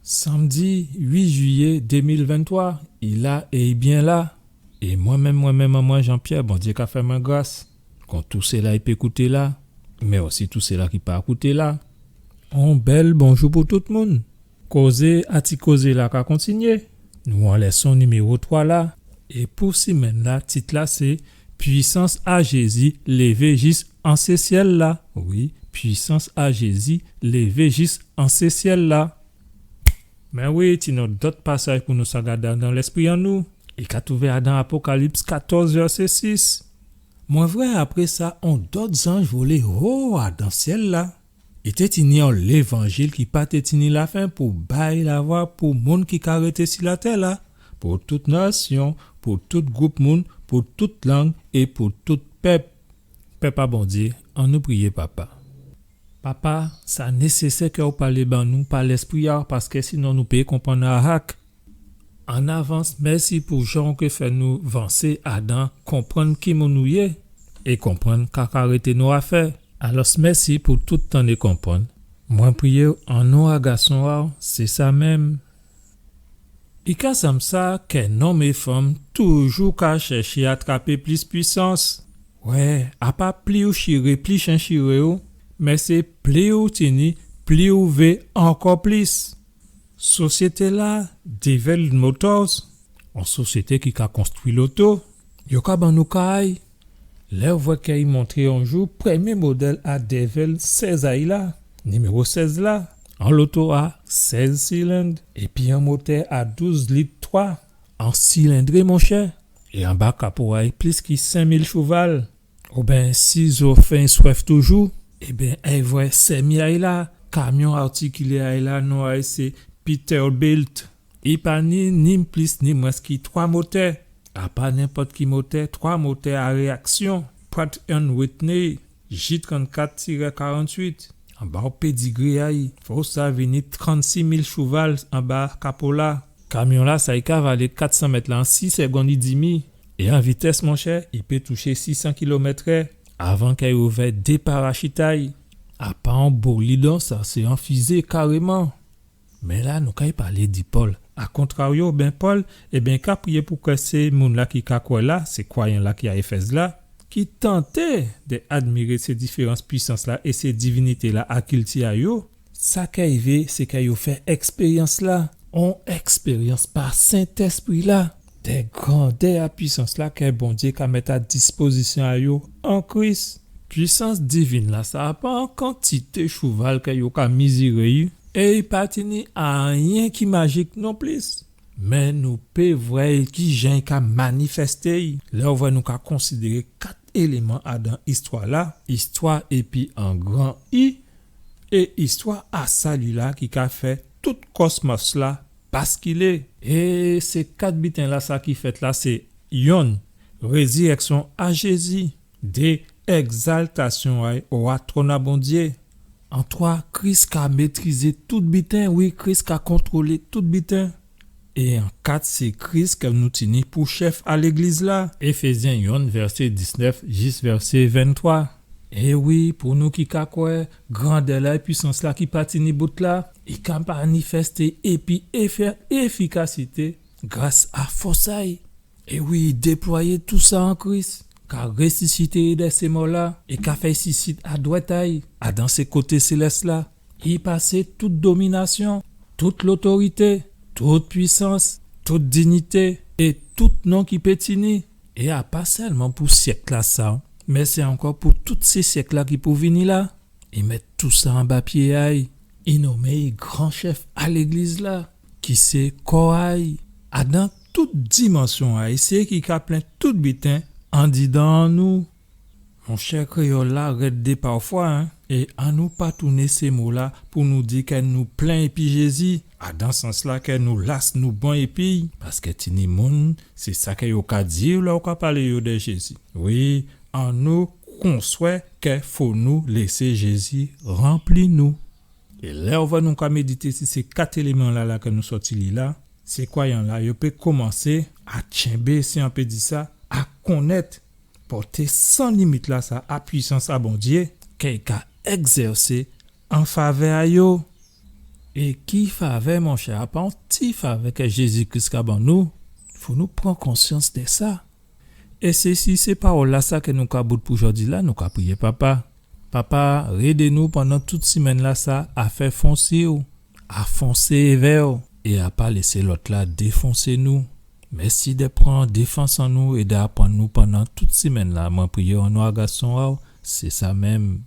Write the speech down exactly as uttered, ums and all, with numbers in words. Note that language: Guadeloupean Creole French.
Sanmdi uit jwiyé dé mil venntwa, i la é i byen la. É mwen menm, mwen menm, an mwen Jean-Pierre, Bondyé ka fè mwen gras. Kon tou sila i pé kouté la, mé osi tou sila ki pa kouté la. On bèl bonjou pou tout moun. Kozé a ti kozé la ka kontinyé. Nou an lèson niméwo twa la. É pou simenn la, tit la sé Pwisans a Jézi lévé jis an sé syèl la. Wi, pwisans a Jézi lévé jis an sé syèl la. Mé wi, tini on dòt pasaj pou nou sa gadé adan lèspri an nou. I ka twouvé adan Apokalips katòz, vèsé sis. Mwen vwè apré sa on dòt zanj volé ho adan syèl la. I té tini on lévanjil ki pa té tini lafen pou bay lavwa pou moun ki ka rété si latè la, pou tout nasyon, pou tout gwoup moun, pou tout lang é pou tout pèp. Pèp a Bondyé, annou priyé Papa. Papa, sa nésésè kè ou palé ban nou pa Lèspri a'w, paskè sinon nou pé konprann ahak. An avans, mèsi pou jan ou ké fè nou vansé adan konprann ki moun ou yé é konprann ka ka rété nou a fè. Alòs, mèsi pou tout tan é konprann. Mwen priyé'w an non a Gason a'w, sé sa menm. I ka sanm sa kè nonm é fanm toujou ka chèché atrapé plis pwisans. Wè, a pa pli ou chiré, pli chen chiré'w, mé sé pli ou tini, pli ou vé ankò plis. Sosyété la, Devil Motors, on sosyété ki ka konstwi loto, yo ka ban nou kay. Lè ou vwè kè i montré on jou prèmyé modèl a Devil sèz a'y la, niméwo sèz la, on loto a sèz silenn, épi on motè a douz lit twa, on silendré, monchè, é anba kapo a'y plis ki senk mil chouval. Oben, si zò fen é swèf toujou, ében, ay vwè sèmi a'y la, kamyon artikilé a'y la, non a'y sé Peterbilt. I pa ni, ni plis ni mwens ki twa motè. A pa nenpòt ki motè, twa motè a réyaksyon, Pratt and Whitney, J trannkat tiré karantuit. Anba on pédigré a'y, fòs la vini trannsis mil chouval anba kapo la. Kamyon la, sa i ka valé kat san mèt la an sis sègonn é dimi. É an vitès, monchè, i pé touché sis san kilomèt è avan kè i ouvè dé parachit a'y. A pa on bolid, sa sé on fizé karéman. Mé la, nou kay palé di Pòl. A kontraryo, ben Pòl, ében, ka priyé pou kè sé moun la ki ka kwè la, sé kwayan la ki a Éfèz la, ki tanté dè admiré sé diféran pwisans la é sé divinité la a kilti a yo, sa kè i vé, sé kè yo fè èkspéryans la, on èkspéryans pa Sentèspri la, dè grandè a pwisans la kè Bondyé ka mèt a dispozisyon a yo an Kris. Pwisans divin la, sa pa an kantité chouval kè yo ka miziré, é i pa tini ayen ki majik non plis. Mé nou pé vwè ki jan i ka manifèsté lè ou vwè nou ka konsidéré kat éléman adan istwa la, istwa épi an gran I, é istwa a sali la ki ka fè tout kòsmòs la baskilé. É sé kat biten la sa ki fèt la, sé yonn, rézirèksyon a Jézi. Dé, ègzaltasyon a'y owa twòn a Bondyé. An twa, Kris ka métrizé tout biten, wi, Kris ka kontwolé tout biten. É an kat, sé Kris kè nou tini pou chèf a légliz la. Éfézyen yonn, vèsé diznèf jis vèsé venntwa. É wi, pou nou ki ka kwè, grandè la é pwisans la ki pa tini bout la, i ka manifèsté épi éfè-, éfikasité gras a fòs a'y. É wi, i déplwayé tousa an Kris, ka résisité'y dè sé mò la, é ka fè'y sisit a dwèt a'y, adan sé koté sélès la. I pasé tout dominasyon, tout lotorité, tout pwisans, tout dinité, é tout non ki pé tini. É a pa sèlman pou syèk la sa, mé sé ankò pou tout sé syèk la ki pou vini la. I mèt tousa anba pyé a'y. I nonmé'y gran chèf a légliz la, ki sé kò a'y. Adan tout dimansyon a'y, sé ki ka plen tout biten andidan an nou. Monchè, kréyòl la rèd dé pafwa, en. É annou pa tounen sé mo la pou nou di kè nou plen épi Jézi. Adan sans la kè nou las, nou bon épi'y. Paskè tini moun, sé sa kè yo ka di lè ou ka palé yo dè Jézi. Wi, annou konswè kè fò nou lésé Jézi ranpli nou. É lè ou vwè nou ka médité si sé kat éléman la, la kè nou sòti li la, sé kwayan la, yo pé komansé a tchenbé, si an pé di sa, a konnèt pòté san limit la sa a pwisans a Bondyé, kè i ka ègzèsé an favè a yo. É ki favè, monchè, apa on ti favè kè Jézi Kris ka ban nou. Fò nou pran konsyans dè sa. É sé si sé pawòl-lasa kè nou ka bout pou jòdi-la, nou ka priyé Papa. Papa, rédé nou pandan tout simenn-lasa a fè fonsé-w, a fonsé èvè-w, é a pa lésé lòt-la défonsé nou. Mèsi dè pran défans an nou é dè aprann nou pandan tout simenn-la. Mwen priyé an non a Gason a-w, sé sa menm.